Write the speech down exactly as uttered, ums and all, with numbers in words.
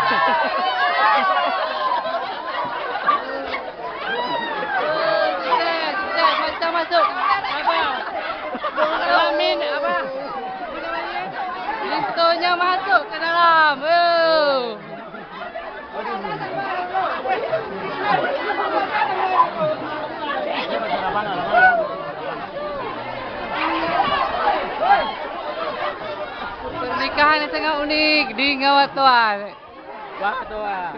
Sukses, sukses, macam masuk. Abah. Amin, Abah. Pintunya masuk ke dalam. Oh. Pernikahan yang sangat unik di Ngawa Tuan. Wah, tuan.